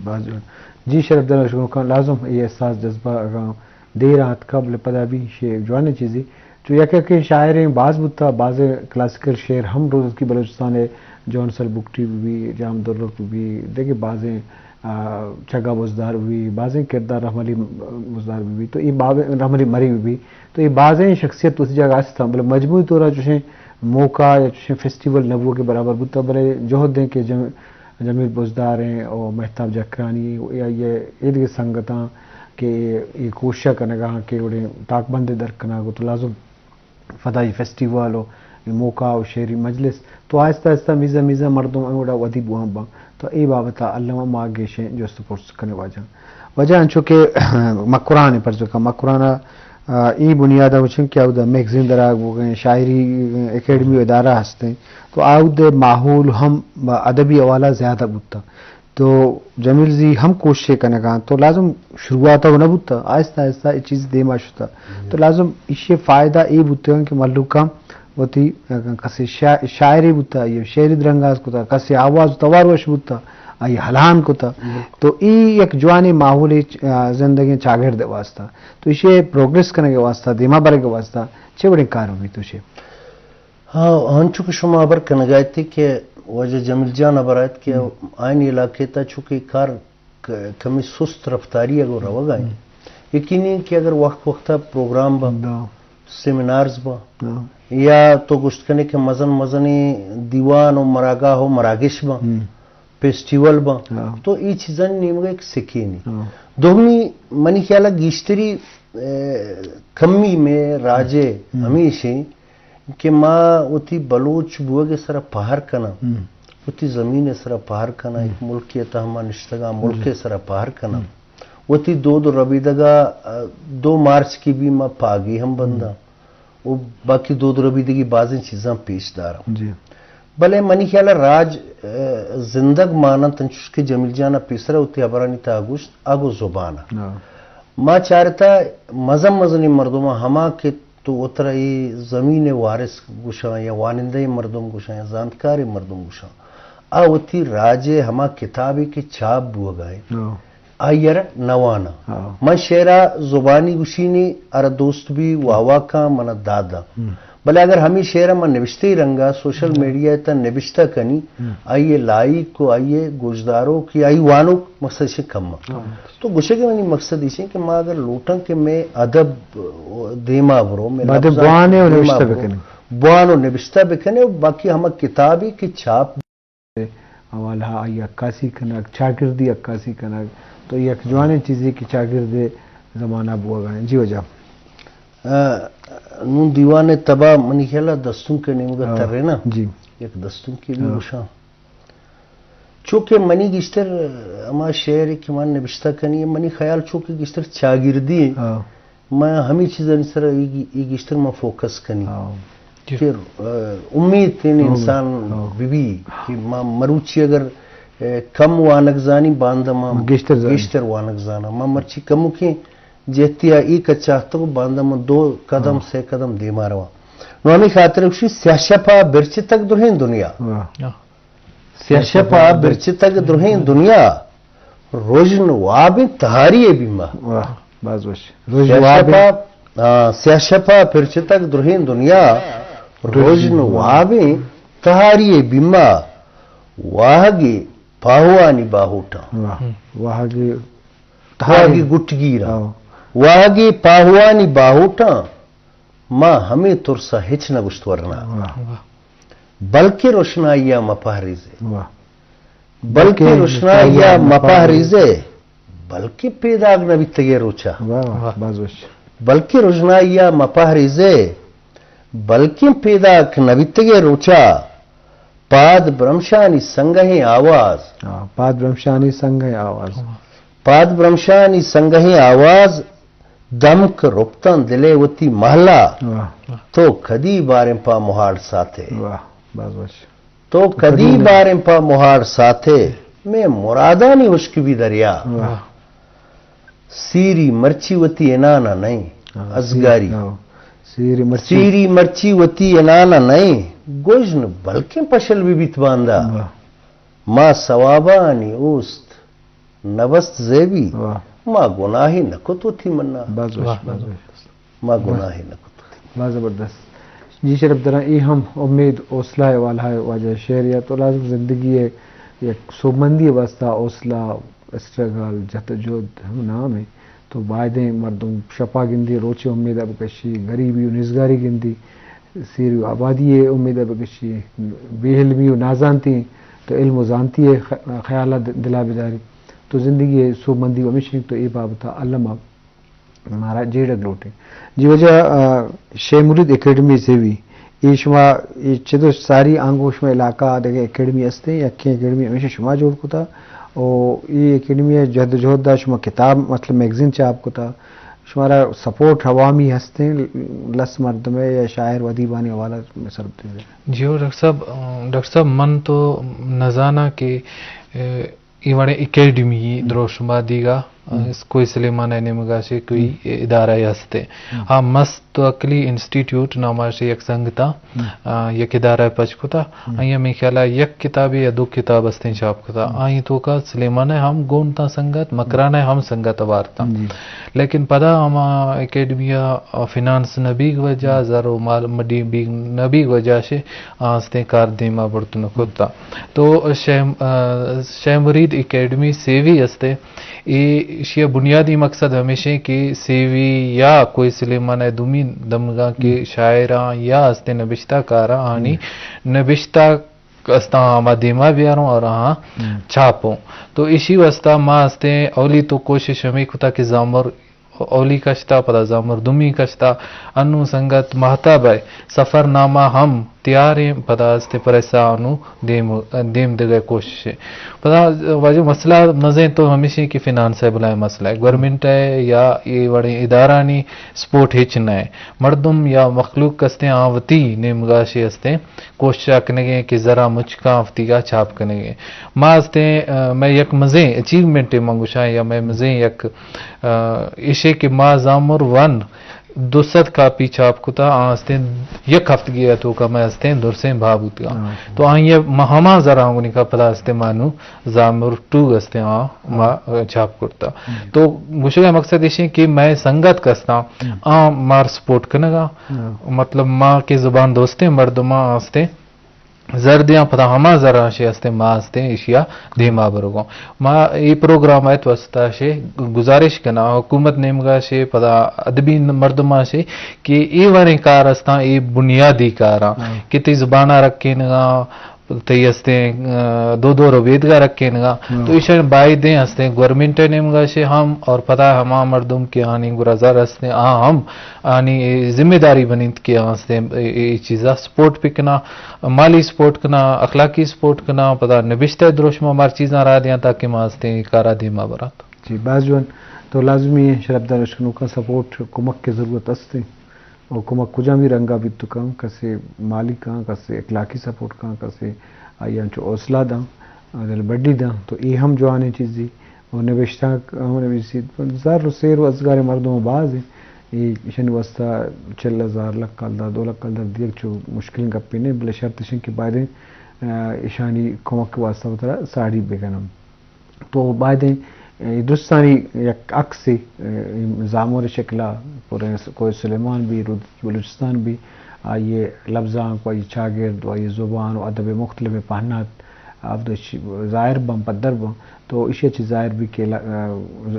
باز جوان۔ جی شرف دار، شما کن لازم اے احساس جذبہ اگاں دیر آتکا، بلے پدا بھی شے جوانیں چیزے۔ چو یک یکیں شاعریں باز بوتا، بازیں کلاسیکل شعر ہم روزکی بلوچستان ء، جون سر بگٹی بہ بی، جام درک بہ بی، دگہ بازیں، آ، چگا بزدار بہ بی، بازیں کردار رحم علی بزدار بہ بی، تو اے باب-، رحم علی مری بہ بی، تو اے بازیں شخصیت اسی جاگہ استاں، بلے مجموعی طور چوشیں موقع یا چوشیں فیسٹیول نہ بوگ ء برابر بوتا، بلے جہد ایں کہ جم-، جمیل بزدار ایں اور مہتاب جکرانی ایں، یا یہ ایدگہ سنگتاں کہ اے کوشش کنگا ہاں کہ وڑیں تاکبند در کنگ و تو لازم فدائی فیسٹیول و موقع و شعری مجلس تو آہستہ آہستہ میزہ میزہ مردم اے وڑا ودی بوان باں۔ تو اے بابت علامہ ما گیشیں جست و پرس کنے واجہ۔ واجہ انچو کہ مکران پرچو کا مکران آ، اے بنیاد ء وچن کہ اودا میگزین درا بوگیں، شاعری اکیڈمی و ادارہ ہستیں، تو آود ماحول ہم ادبی حوالہ زیادہ بوتا۔ تو جمیل زی ہم کوشش کنگا، تو لازم شروعات ء نہ بوتا، آہستہ آہستہ اے چیز دیما شتا۔ تو لازم ایشی فائدہ اے بوتگن کہ مہلوکاں وتی کسے شا-، شاعرے بوتا، یا شعری درانگاز کتا، کسے آواز توار وش بوتا، آئی ہلان کتا۔ تو اے یک جوانیں ماحولے چ-، آ، زندگیں چاگرد واسطہ۔ تو ایشی پروگریس کنگ ء واسطہ، دیما برگ ء واسطہ چے وڑیں کار بیت تو چے؟ ہاں، انچو کہ شما ہبر کنگا ات کہ واجہ جمیل جان ہبر ات کہ آئین علاقے تا چونکہ کار ک-، کمی سست رفتاری اگو روگا ہیں۔ یقینی کہ اگر وقت وقتا پروگرام با، سیمینارز با، یا تو گوشت کنے کہ مزن مزنیں دیوان و مراگاہ و مراگش با، فیسٹیول با، تو ای چیزانی نیمگا ایک سکینی۔ دومی منی خیالا گیشتری، اے، کمی میں راجے ہمیشیں کہ ما وتی بلوچ بوگ ء سرا پہر کناں، وتی زمین ء سرا پہر کناں، یک ملکے ء تہ ما نشتگاں، ملک ء سرا پہر کناں، وتی دود و ربیدگ ء، دو مارچ کی بھی ما پاگی ہم بنداں و باقی دود و ربیدگی بازیں چیزاں پیش داراں۔ بلے منی خیال ء راج، ء، زندگ مان انت، انچوش کہ جمیل جان ء پیسر ء وتی ہبرانی تہا گوشت، اگو زبان ء۔ ما چارتا مزن مزنیں مردماں ہما کہ تو وترا اے زمین ء وارث گوشاں یا وانندہ مردم گوشاں یا زانتکار مردم گوشاں، آ وتی راج ء ہما کتابے کہ چاپ بوگا انت، آئی ء را نہ واناں۔ من شعر ء زبانی گوشینی ء را دوست بی واہ واہ کاں، من ء داد داں۔ بلے اگر ہمے شعر ء من نبشتہی رنگ ء سوشل میڈیا ء تہ نبشتہ کنی، آئی ء لائک و آئی ء گوشداروک یا آئی وانوک مقصد ایش کم انت۔ تو گوشگ ء منی مقصد ایش انت کہ ما اگر لوٹاں کہ مئے ادب دیما برو، مئے لبزانک دیما برو، بوان و نبشتہ بکنے و باقی ہما کتابے کہ چاپ حوالہ آئی عکاسی کنگ، چاگردی عکاسی کنگ، تو یک جوانیں چیزے کہ چاگرد ء زمانہ بوگا انت۔ جی واجہ۔ آ، نوں دیوان ء تبا منی خیال ء دستونک ء نیمگ ء ترے نا۔ جی۔ یک دستونکے بھی گوشاں۔ چونکہ منی گیشتر ہما شعر کہ من نبشتہ کنی، منی خیال چونکہ گیشتر چاگردی انت۔ من ہمے چیزانی سر ء اے گی-، اے گیشتر من فوکس کنی کہ، ء، امید تین انسان بہ بی کہ ما مروچی اگر، ء، کم وانگ زانی، باندا ما گیشتر زانی۔ گیشتر وانگ زاناں۔ ما مرچی کموکیں جہتی ء اے کچ ء اتگ و باندا ما دو قدم، سے قدم دیما رواں۔ نوں ہمے خاطر گوشی، سیاہ شپ ء برچتگ درہیں دنیا۔ سیاہ شپ ء برچتگ درہیں دنیا، رژن وابیں تہاری ء بیما۔ واہ، باز وش۔ رژن سیاہ شپ وابیں۔ ء، آ، سیاہ شپ ء پرچتگ درہیں دنیا، رژن وابیں تہاری ء بیما، واہگے پاہوانی باہوٹاں۔ واہ، واہگے واہگے تہاری۔ گٹگیراں۔ واہگے پاہوانی باہوٹاں۔ ما ہمے ترس ء ہچ نہ گوشت ورنا۔ واہ۔ بلکیں روشنائی ء مہ پہریزے۔ واہ۔ بلکیں روشنائی ء مہ پہریزے۔ بلکیں پیداگ نہ بیتگے روچا۔ واہ، واہ، باز وش۔ بلکیں روشنائی ء مہ پہریزے۔ بلکیں پیداگ نہ بیتگے روچا۔ پاد برمشانی سنگہیں آواز۔ ہاں، پاد برمشانی سنگہیں آواز۔ پاد برمشانی سنگہیں آواز، دمک رپتاں دلے وتی محلہ۔ واہ۔ تو کدی باریں پا مہاڑ ساتے۔ واہ، باز وش۔ تو تو کدی کدی باریں پا مہاڑ ساتے، میں مرادانی ہشک بھی دریا۔ واہ۔ سیری مرچی وتی انانا نہیں، ہاں، ازگاری۔ سیری، ہاں۔ سیری مرچی۔ سیری مرچی وتی انانا نہیں، گژن بلکیں پشل بھی بیت باندا۔ واہ۔ ما ثوابانی اوست نبست زیبی، واہ۔ ما گناہے نکت وتی منا۔ باز وش، واہ، باز واہ۔ وش۔ ما گناہے نکت وتی۔ باز زبردست۔ جی شرف دراں، اے ہم امید حوصلہ ءِ والا ءِ واجہ شعر یا تو لازم زندگی ءِ یک سوبمندی ءِ واسطہ حوصلہ، اسٹرگل، جدوجہد ہم نام ہے۔ تو بایدیں مردم شپا گندی روچے امیدا بکشی، غریبی و نیزگاری گندی سیری و آبادی ءِ امیدا بکشی، بے علمی و نازانتی تو علم و زانتی ءِ خ-، خیالا د-، دلا بداری۔ تو زندگی ءِ سوبمندی و ہمیش انت تو اے بابتا الما مارا جیڑگ لوٹیں۔ جی واجہ، آ، شے مرید اکیڈمی سیوی، اے شما اے چدو ساری آنگو شما علاقہ دگہ اکیڈمی ہستیں، یکیں اکیڈمی ہمیشہ شما جوڑ کتا، او اے اکیڈمی جد و جہد دا شما کتاب مطلب میگزین چاپ کتا، شمارا سپورٹ عوامی ہستیں، لس مردمے یا شاعر و ادیبانی حوالہ میں سر دے دے۔ جی ہو ڈاکٹر صاحب، ڈاکٹر صاحب من تو نزاناں کہ، اے، اے وڑیں اکیڈمی دروشم ءَ دیگا، ہم۔ اس کوئی سلیمان ءِ نیمگا شے کوئی ہم۔ ادارہ ہستے۔ ہم۔ ہاں، مست تو عقلی انسٹیٹیوٹ ناما شے یک سنگتا، ہم۔ آ، یک ادارہ پچ کتا۔ ہم۔ آئی ہمیں خیالا یک کتابے یا دو کتاب ہستیں چاپ کتا۔ ہم۔ آئی توکا سلیمان ءِ ہم گون تا سنگت، مکران ءِ ہم سنگت وارتا۔ جی۔ لیکن پدا ہما اکیڈمی ءَ فنانس نہ بیگ وجہ، ہم۔ زر و مال مڈی بیگ نہ بیگ وجہ شے آستیں کار دیما برت نہ کتا۔ تو شے، آ، شے مرید اکیڈمی سیوی استے۔ اے، ایشی ءِ بنیادی مقصد ہمیشیں کہ سیوی یا کوہ سلیمان ءِ دومی دمگاں کہ ہم۔ شاعراں یا استے نبشتہ کاراں آنی ہم۔ نبشتہ استاں ما دیما بیاروں اور ہاں ہم۔ چھاپوں۔ تو ایشی واسطہ ما استیں اولی تو کوشش ہمیں کتا کہ زامر اولی کشتا، پدا زامر دومی کشتا، انو سنگت مہتاب ءِ سفر نامہ ہم تیاریں، پدا استے پریسا انو دیم، دیم دگہ کوشش ہے۔ پدا واجہ مسئلہ نزیں تو ہمیشیں کہ فنانس ءِ بلائیں مسئلہ ہے۔ گورنمنٹ ءِ یا اے وڑیں ادارانی سپورٹ ہچ نہ ہے۔ مردم یا مخلوق کستیں آ وتی نیمگا شے استیں کوشش کنگیں کہ زرا مچکاں وتیگا چھاپ کنگیں۔ ما استیں، آ، مئے یک مزیں اچیومنٹ من گوشاں یا مئے مزیں یک، آ، ایشے کہ ما زامر ون دو سد کاپی چھاپ کتا، آ استیں یک ہفتگی ءِ توکا مئے استیں درسیں بھا بوتگا۔ ہاں۔ تو آئی ءَ ما ہما زراں گنی کا پدا استیں مانو زامر ٹو استیں آ ما چھاپ کرتا۔ ہم۔ تو گوشگ ءِ مقصد ایشیں کہ مئے سنگت کستاں ہم۔ آ مار سپورٹ کنگا۔ ہاں۔ مطلب ما کہ زبان دوستیں مردماں آستیں زر دیاں پدا ہما زراں شے استیں ما استیں ایشیا دیما برگوں۔ ما اے پروگرام ءِ واسطہ شے گزارش کناں حکومت نیمگا شے پدا ادبی مردماں شے کہ اے وڑیں کار استاں، اے بنیادی کاراں ہاں۔ کہ تئی زبانا رکھینگا، تئی استیں، آ، دود و ربیدگا رکھینگا۔ ہاں۔ تو ایشان بایدیں استیں گورنمنٹ ءِ نیمگا شے ہم اور پدا ہما مردم کہ آنی گرا زر استیں آ ہم آنی ذمہ داری بنیت کہ آ استیں اے، اے چیزا سپورٹ بکنا، مالی سپورٹ کنا، اخلاقی سپورٹ کنا، پدا نبشتہ دروشم مار چیزاں را دیاں تاکہ ما استیں اے کارا دیما برات۔ جی، باز جوان۔ تو لازمی ہے شرفدار اشکنوکاں سپورٹ کمک کی ضرورت است ہے۔ و کمک کجامی رنگا بیت کن، کسے مالی کن، کسے اخلاقی سپورٹ کن، کسے آئی انچو حوصلہ داں، دل بڈی داں، تو اے ہم جوانیں چیزی۔ و نبشتہ ہم نویسی، زر و سیر و ازگار مردم باز ہیں۔ اے ایشانی واسطہ چل ہزار، لکھ کلدار، دو لکھ کلدار دیگ چو مشکلیں گپے نہیں، بلے شرط اشیں کہ بایدیں، آ، ایشانی کمک واسطہ وترا ساڑی بکنم۔ تو بایدیں، اے، درستانی یک عکسے، اے، زامر شکلا پوریں س-، کوہ سلیمان بھی، رود بلوچستان بھی، آئی لبزانک و آئی چاگرد و آئی زبان و ادب مختلف پہنات آفدش ظاہر بن، پدر بن، تو ایشی چی ظاہر بھی کہ ل-، اے،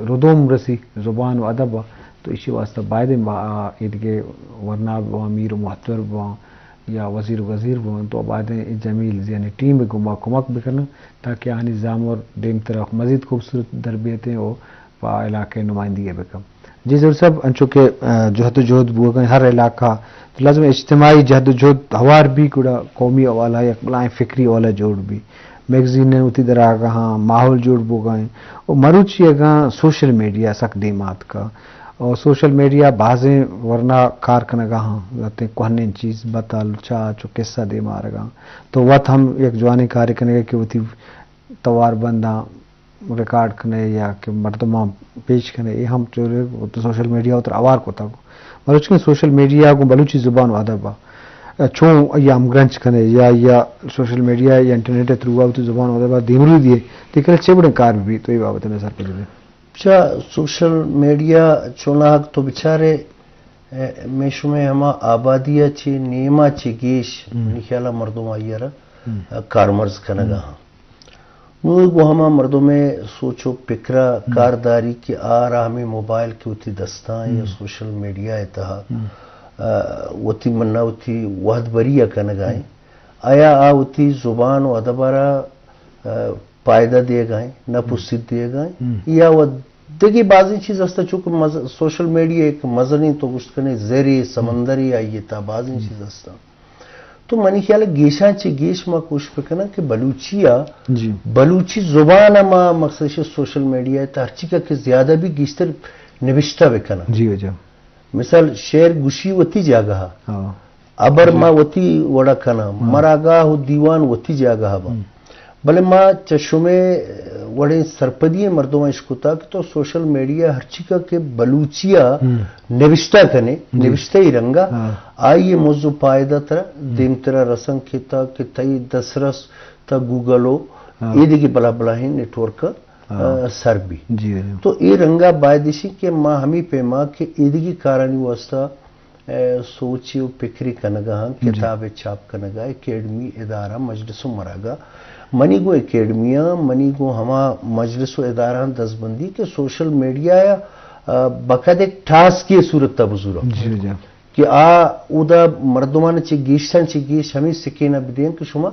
ردوم رسی زبان و ادب، تو ایشی واسطہ بایدیں با-، آ، ایدگہ ورنا بوان، میر و مہتبر بوان یا وزیر و وزیر بوان، تو بایدیں اے جمیل زیانی ٹیم گما کمک بکنن۔ تاکہ آنی زامر دیمترا مزید خوبصورت در بیتیں و پہ علاقہ نمائندگی بکن۔ جی ظہور صاحب، انچو کہ، آ، جہد و جہد بوگا ہیں ہر علاقہ، تو لازم اجتماعی جہد و جہد ہوار بھی گڑا قومی حوالہ یک بلائیں فکری حوالہ جوڑ بھی۔ میگزین نے وتی دراگاں، ماحول جوڑ بوگا ہیں۔ و مروچی اگاں سوشل میڈیا سک دیمات کا۔ و سوشل میڈیا بازیں ورنا کار کنگا ہاں، لہتیں کوہنیں چیز بتل، چاچ و قصہ دیما آرگا۔ تو وت ہم یک جوانیں کارے کنگا کہ وتی توار بنداں ریکارڈ کنے یا کہ مردماں پیش کنے، اے ہم چورے وت سوشل میڈیا وتر اوار کتگ۔ مروچی سوشل میڈیا گوں بلوچی زبان و ادب ء چون آئی ءَ ہمگرنچ کنے یا یا سوشل میڈیا یا انٹرنیٹ ءِ تھرو ءَ وتی زبان ءُ ادب ءَ دیمروی دیئے، تئی خیال ءَ چے وڑیں کار بہ بیت؟ تو اے بابت ءَ مئے سرپد بہ بئے۔ چا سوشل میڈیا چوناہا تو بچارے، اے، مئے شمئے ہما آبادی ءَ چہ نیما چہ گیش ہم۔ منی خیال ءَ مردم آئی ءَ را، ہم۔ اے، کارمرز کنگ ءَ ہم۔ ہاں۔ نوں گوں ہما مردم ءِ سوچ ءُ پکر ءَ ہم۔ کار داری کہ آ را ہمے موبائل کہ وتی دستاں یا ہم۔ سوشل میڈیا ءِ تہا، ہم۔ آ، وتی منا وتی وہد بری ءَ کنگ ءَ ایں۔ ہم۔ آیا آ وتی زبان ءُ ادب ءَ را، آ، پائدہ دیگ ءَ ایں، نپ ءُ ہم۔ سید دیگ ءَ ایں؟ ہم۔ یا و دگہ بازیں چیز ہست، چونکہ مز-، سوشل میڈیا ایک مزنیں، تو گوشت کنے زرے، ہم۔ سمندرے، آئی ءِ تہا بازیں ہم۔ چیز ہستاں۔ تو منی خیال ءَ گیشاں چہ گیش ما کوشش بکناں کہ بلوچی ءَ، جی۔ بلوچی زبان ءَ ما مقصد شہ سوشل میڈیا ءِ تہ ہرچی کہ زیادہ بھی گیشتر نبشتہ بکناں۔ جی واجہ۔ مثال شعر گوشی وتی جاگہ ءَ۔ ہاں۔ ہبر جی۔ ما وتی وڑا کناں۔ ہاں۔ مراگاہ ءُ دیوان وتی جاگہ ءَ با۔ ہم۔ بلے ما چہ شمے وڑیں سرپدی مردم اشکتا کہ تو سوشل میڈیا ہرچی کا کہ بلوچی ءَ ہم۔ نبشتہ کنے، جی۔ نبشتہ ای رنگا، ہاں۔ آئی موضوع پائدہ ترا ہم۔ دیمترا رسن کتا کہ تئی دسترس تا گوگل ءُ ہاں۔ ایدگہ بلا بلاہیں نیٹورک، ہاں۔ آ، سر بی۔ جی، جی۔ تو اے رنگا باید اشی کہ ما ہمی پیما کہ ایدگہ کارانی واسطہ اے، سوچے ءُ پکرے کنگ ءَ آں، جی۔ کتاب ءِ چاپ کنگ ءَ، اکیڈمی، ادارہ، مجلس ءُ مراگاہ۔ منی گوں اکیڈمیاں، منی گوں ہما مجلس ءُ ادارہاں دزبندی کہ سوشل میڈیا ءَ، آ، بقد ایک ٹاسکے صورت ءَ بزوراں۔ جی، جی۔ کہ آ اودا مردمان چہ گیشاں چہ گیش ہمے سکین ءَ بدیاں کہ شما،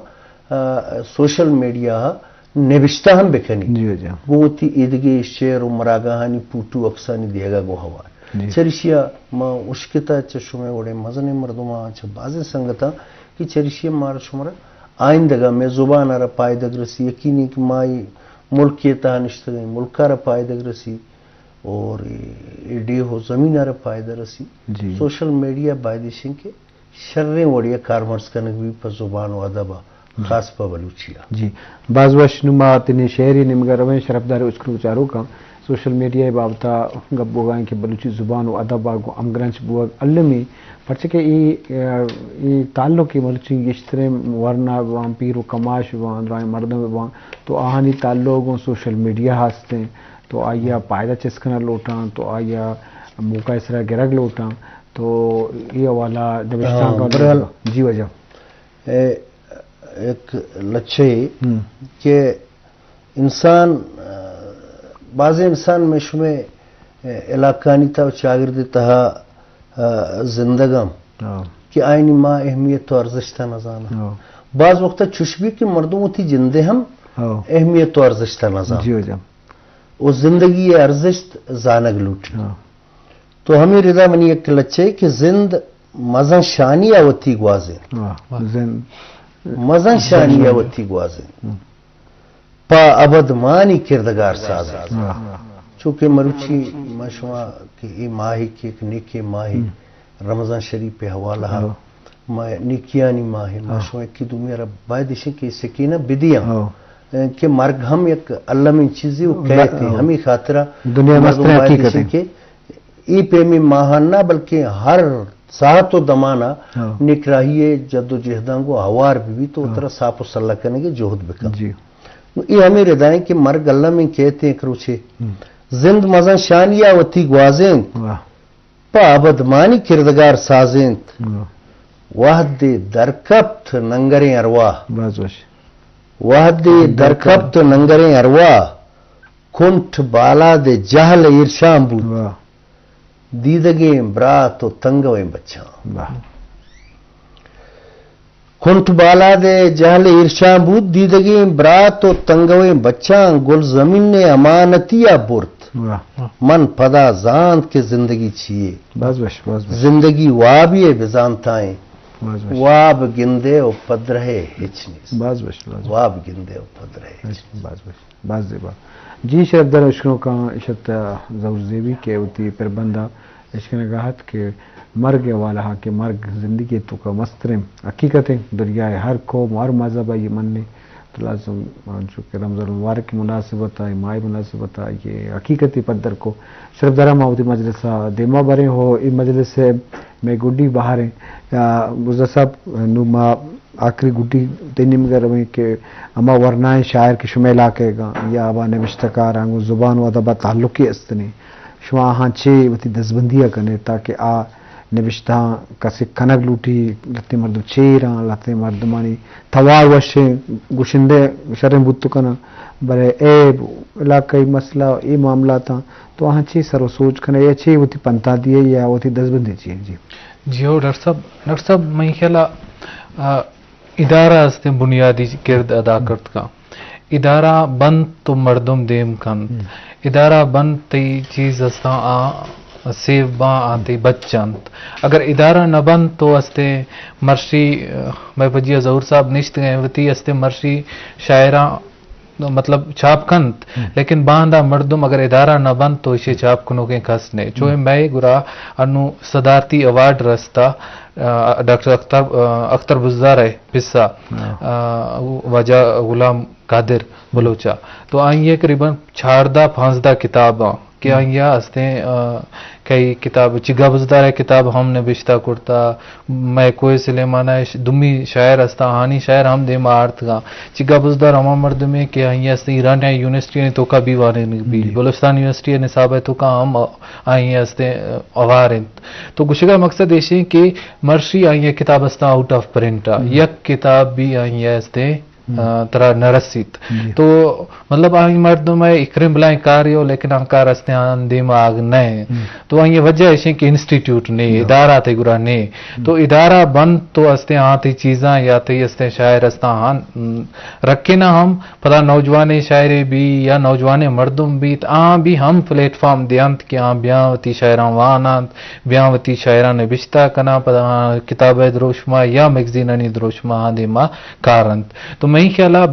آ، سوشل میڈیا ءَ نبشتہ ہم بکنی۔ جی، جی۔ گوں وتی ایدگہ شعر ءُ مراگاہانی پوٹو عکسانی دیگا گوں ہوار۔ جی۔ چریشی ءَ ما اشکتا چہ شمئے وڑیں مزنیں مردماں، چہ بازیں سنگتاں کہ چریشی ءَ مارا شمارا آئندگا مئے زبان ءَ را پائدگ رسی، یقینی کہ ما اے ملک ءِ تہا نشتگیں، ملک ءَ را پائدگ رسی اور اے، اے ڈیھ ءُ زمین ءَ را پائدہ رسی۔ جی۔ سوشل میڈیا باید ایشیں کہ شریں وڑے ءَ کارمرز کنگ بی پہ زبان ءُ ادب ءَ، جی۔ خاص پہ بلوچی ءَ۔ جی، باز وش۔ نوں ما تنی شعری نیمگ ءَ رویں، شرپدار اشکنوک چاروکاں۔ سوشل میڈیا ءِ بابت ءَ گپ بوگا ایں کہ بلوچی زبان ءُ ادب ءَ گوں ہمگرنچ بوگ المی، پرچہ کہ اے، اے تعلق کہ مروچی گیشتریں ورنا بان، پیر ءُ کماش بان، درائیں مردم بان، تو آہانی تعلق گوں سوشل میڈیا ءَ ہستیں، تو آئی ءَ پائدہ چست کنگ لوٹاں، تو آئی ءَ موقع ءِ سرا گرگ لوٹاں۔ تو اے حوالہ نبشتانک ہاں، ءَ بہرحال، جی واجہ۔ اے، یک لچہ اے ہم۔ کہ انسان، آ، بازیں انسان مئے شمئے، اے، علاقانی تہا ءُ چاگرد ءِ تہا، آ، زندگ اں ہاں۔ کہ آیانی ما اہمیت ءُ ارزشت ءَ نہ زاناں۔ ہاں۔ باز وقت ءَ چوش بی کہ مردم وتی جند ءِ ہم ہاں۔ اہمیت ءُ ارزشت ءَ نہ زانت۔ جی واجہ۔ ءُ زندگی ءِ ارزشت زانگ لوٹی۔ ہاں۔ تو ہمے ردا منی یک لچہ اے کہ زند مزن شانی ءَ وتی گوازین۔ واہ، زند۔ مزن شانی ءَ وتی گوازین۔ ہم۔ پہ ابد مانی کردگار سازین۔ واہ۔ چونکہ مروچی ما شما کہ اے ماہے کہ یک نیکیں ماہے ہم۔ رمضان شریف ءِ حوالہ ءَ ہاں۔ ما نیکیانی ماہے، ما ہاں۔ شما یکے دومی ءَ را باید ایشیں کہ سکینہ بدیاں۔ ہاں۔ کہ مرگ ہم یک المیں چیزے ءُ کئیت ایں۔ ہاں۔ ہمے خاطرا دنیا ءِ مستریں حقیقت ایں۔ کہ اے پیمیں ماہان نہ، بلکیں ہر ساعت ءُ دمان ءَ ہاں۔ نیکراہی ءِ جد ءُ جہداں گوں ہوار بہ بیت ءُ ہاں۔ ترا ساپ ءُ سلہ کنگ ءِ جہد بکنت۔ جی۔ نوں اے ہمے ردا ایں کہ مرگ الم ایں، کئیت ایں یک روچے۔ ہم۔ زند مزن شانی ءَ وتی گوازینت۔ واہ۔ پہ ابد مانی کردگار سازینت۔ واہ۔ وہدے درکپت ننگریں ارواہ۔ باز وش۔ وہدے درکپت ننگریں ارواہ۔ کنٹ بالاد ءِ جہل ایرشان بوت۔ واہ۔ دیدگیں برات ءُ تنگویں بچاں۔ واہ۔ کنٹ بالاد ءِ جہل ایرشان بوت، دیدگیں برات ءُ تنگویں بچاں گلزمین ءِ امانتی ءَ برت۔ واہ۔ من پدا زانت کہ زندگی چی یے۔ باز وش، باز وش۔ زندگی وابے ءَ بزانتائیں۔ باز وش۔ واب گندئے ءُ پدرہئے ہچ نیست۔ باز وش، باز وش۔ واب گندئے ءُ پدرہئے ہچ نیست۔ باز وش۔ باز زیبا۔ جی شرپدار اشکنوکاں، اشت ظہور زیبی کہ وتی پربند ءَ اشکنگ ءَ ات کہ مرگ ءِ حوالہ ءَ کہ مرگ زندگی ءِ توکا مستریں حقیقت ایں، دنیا ءِ ہر قوم ءُ ہر مذہب ءَ اے منّی۔ لازم، انچو کہ رمضان المبارک کی مناسبت ءَ، ماہ مناسبت ءَ، یہ حقیقتی پدر کو شرف دارا ما وتی مجلس ءَ دیما بریں ہو، اے مجلس ءِ مئے گڈی بہر ایں۔ آ، بزدار صاحب، نوں ما آخری گڈی تئی نیمگ ءَ رویں کہ ہما ورنائیں شاعر کہ شمئے علاقہ ءَ گاں یا ہما نبشتہ کار آنگو زبان و ادب ءَ تعلقی استنی، شما آہاں چے وتی دزبندی ءَ کنے تاکہ آ نبشتہاں کسے کنگ لوٹی، لہتیں مردم چیر آں، لہتیں مردمانی توار وشیں، گشندہ شریں بوت کناں، بلے اے علاقائی مسئلہ، اے معاملاتاں تو آہاں چے سر و سوج کنے یا چے وتی پنتا دیئے یا وتی دزبندی چی ایں؟ جی۔ جی ہو ڈاکٹر صاحب، ڈاکٹر صاحب، منی خیال ءَ، آ، ادارہ استیں بنیادی کرد ادا کرت کن۔ ادارہ بنت تو مردم دیم کنت۔ ادارہ بنت تئی چیز استاں آ سیو باں، آ تئی بچ انت۔ اگر ادارہ نہ بنت تو استیں مرشی، آ، مئے پجیا ظہور صاحب نشتگ ایں، وتی استیں مرشی شاعراں مطلب چھاپ کنت، لیکن باندا مردم اگر ادارہ نہ بنت تو ایشی چھاپ کنوکیں کس نے۔ چو مئے گرا انو صدارتی ایوارڈ رستا، آ، ڈاکٹر اختر، آ، اختر بزدار ءِ پسا، آ، واجہ غلام قادر بلوچا۔ تو آئی ءِ قریباً چاردہ پانزدہ کتاب آں کہ آئی ءَ استیں، آ، کئی کتاب، چگا بزدار ءِ کتاب ہم نبشتہ کرتا، مئے کوہ سلیمان ءِ ش-، دومی شاعر استا، آہانی شاعر ہم دیما آرتگاں۔ چگا بزدار ہما مردمے کہ آئی ءَ استیں ایران ءِ یونیورسٹی ءِ توکا بی وانینگ بی، بلوچستان یونیورسٹی ءِ نصاب ءِ توکا ہم آئی ءَ استیں اوار انت۔ تو گوشگ ءِ مقصد ایش انت کہ مرشی آئی ءِ کتاب استاں آؤٹ آف پرنٹ ءَ، یک کتاب بھی آئی ءَ استیں، آ، ترا نہ رسیت۔ تو مطلب آئی مردم ءِ اکریں بلائیں کارے ہو، لیکن آ کار استیں آن دیما آگ نہ۔ تو آئی وجہ ایش انت کہ انسٹیٹیوٹ نے، ادارہ تئی گرا نے۔ تو ادارہ بنت تو استیں آ تئی چیزاں یا تئی استیں شاعر استاں آن، م، رکھنا ہم پدا نوجوانیں شاعرے بی یا نوجوانیں مردم بیت، آ بھی ہم پلیٹ فارم دیانت کہ آ بیاں وتی شاعراں وانانت، بیاں وتی شاعراں نبشتہ کناں، پدا آ کتاب ءِ دروشما یا میگزینانی دروشما آ دیما کار انت۔ تو منی خیال ءَ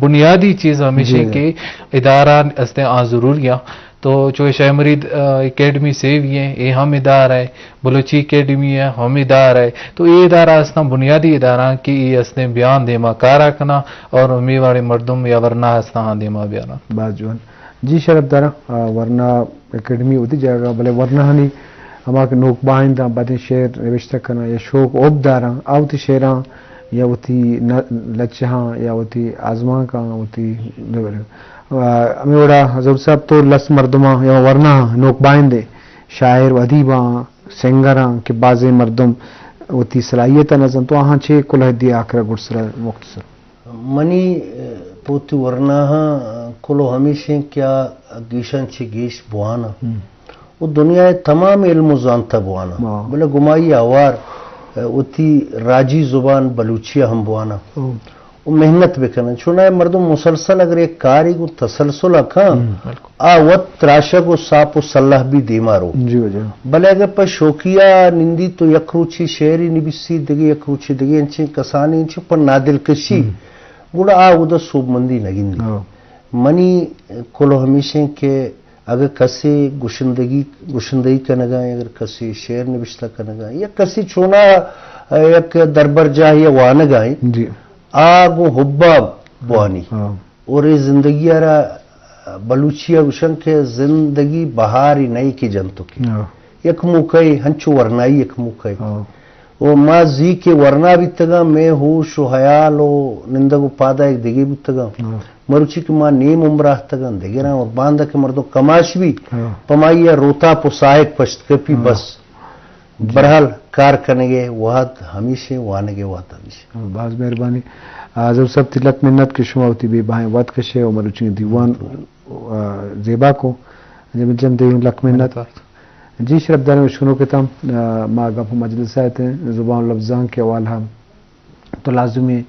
بنیادی چیز ہمیش انت کہ ادارہ استیں آ ضروری آں۔ تو چو شاہ مرید، آ، اکیڈمی سیوی ایں، اے ہم ادارہ ایں، بلوچی اکیڈمی ایں، ہم ادارہ ایں۔ تو اے ادارہ استاں بنیادی ادارہ کہ اے استیں بیان دیما کارا کناں اور میواڑیں مردم یا ورنا استاں دیما بیاراں۔ باز جوان۔ جی شرف داراں، آ، ورنا اکیڈمی وتی جاگہ، بلے ورناہانی ہما کہ نوک باہنداں بدیں شعر نوشتہ کناں یا شوق حب داراں، آ وتی شعراں یا وتی ن-، لچہاں یا وتی آزمانکاں وتی، آ، ہمے وڑا ظہور صاحب تو لس مردماں یا ورناہاں نوک باہندیں شاعر و ادیباں، سنگراں کہ بازیں مردم وتی صلاحیت ءَ نزانت، تو آہاں چے کلہ دی آکرا گڈسرا مختصر۔ منی، اہ، پہ وتی ورناہاں، اہ، کلو ہمیش انت کہ آ گیشاں چہ گیش بواناں۔ و دنیا ءِ تمام علم و زانت ءَ بواناں۔ بلے گمائی ہوار، اہ، وتی راجی زبان بلوچی ءَ ہم بواناں۔ و محنت بکناں۔ چوناہا مردم مسلسل اگر یک کارے گوں تسلسل ءَ کن، آ وت تراشگ و ساپ و سلہ بی دیما رو۔ جی واجہ۔ بلے اگہ پہ شوقیہ نندی تو یک روچی شعری نبیسی، دگہ یک روچی دگہ انچیں کسانی انچیں پہ نادلکشی، گڑا آ اودا سوبمندی نہ گندی۔ منی کلو ہمیش انت کہ اگہ کسے گشندگی، گشندگی کنگا، اگر کسے شعر نبشتہ کنگا، یا کسے چونا یک دربرجاہ یا وانگا انت، جی۔ آ گوں حبا بوانی۔ اور اے زندگی ءَ را بلوچی ءَ گوشن کہ زندگی بہاری نئے کہ جنتکے۔ یک موقعے ہنچو ورنائی یک موقعے۔ و ما زی کہ ورنا بیتگاں، مئے ہوش و حیال و نندگ و پادا یک دگے بوتگاں۔ مروچی کہ ما نیم عمر آہتگاں دگراں، اور باندا کہ مردم کماش بی، پمائی ءَ روتاپ و ساہگ پشت کپی بس۔ جی۔ بہرحال، کار کنگ ءِ وہد ہمیش انت، وانگ ءِ وہد ہمیش انت۔ باز مہربانی۔ آ، ظہور صاحب، تئی لک منت کہ شما وتی بے بہائیں وت کشے و مروچی دیوان، آ، زیبا کو۔ جمیل جان، تئی لک منت۔ منت وار۔ جی، شرپداریں اشکنوک اتاں، آ، ما گپ و مجلس ءَ اتیں، زبان و لبزانک ءِ حوالہ تو لازمی،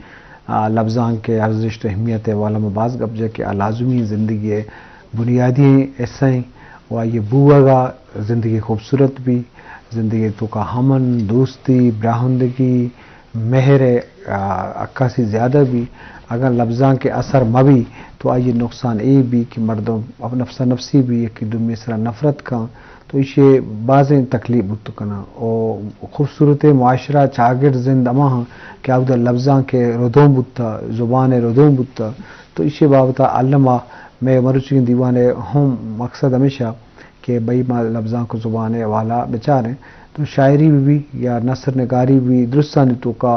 آ، لبزانک ءِ ارزشت و اہمیت ءِ حوالہ ما باز گپ جت کہ آ لازمی زندگی ءِ بنیادی حصہ ایں و آئی ءِ بوہگ ءَ زندگی خوبصورت بی، زندگی ءِ توکا امن، دوستی، براہندگی، مہر ءِ، آ، عکاسی زیادہ بی، اگاں لبزانک ءِ اثر مہ بی تو آئی ءِ نقصان اے بی کہ مردم نفسا نفسی بی، یکے دومی سرا نفرت کن۔ تو ایشی بازیں تکلیف بوت کناں۔ او خوبصورتیں معاشرہ، چاگرد، زند ہما ہاں کہ آودا لبزانک ءِ ردوم بوتا، زبان ءِ ردوم بوتا۔ تو ایشی بابت ءَ الما مئے مروچیگیں دیوان ءِ ہم مقصد ہمیشہ کہ بھئی ما لبزانک ءُ زبان ءِ حوالہ بچاریں۔ تو شاعری بہ بی یا نثر نگاری بہ بی، درستانی توکا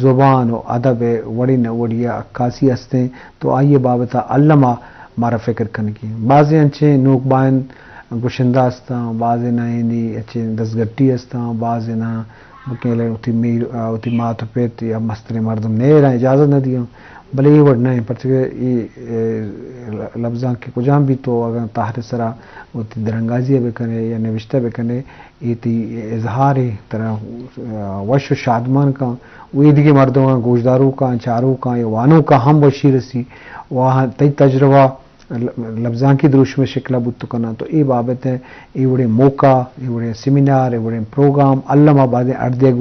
زبان ءُ ادب ءِ وڑے نہ وڑے ءَ عکاسی ہستیں، تو آئی ءِ بابت ءَ الما مارا فکر کنگی۔ بازیں انچیں نوک بائن گشندہ ہستاں، بازیں نہ ایندی انچیں دزگٹی ہستاں، بازیں نہ بکیں لے وتی میر، آ، وتی مات ءُ پت یا مستریں مردم نہ ایراں، اجازت نہ دیاں۔ بلے اے وڑ نہ ایں، پرچہ کہ اے، اے، لبزانک کہ کجام بی تو اگاں تہر ءِ سرا وتی درانگازی ءَ بکنے یا نوشتہ بکنے، اے تئی اظہار ءَ ترا، آ، وش ءُ شادمان کن ءُ اے دگہ مردماں، گوشداروکاں، چاروکاں یا وانوکاں ہم وشی رسی ءُ آہاں تئی تجربہ ل-، لبزانکی دروشم ءِ شکل ءَ بوت کناں۔ تو اے بابت ءَ اے وڑیں موقع، اے وڑیں سیمینار، اے وڑیں پروگرام الما بازیں اڈ دیگ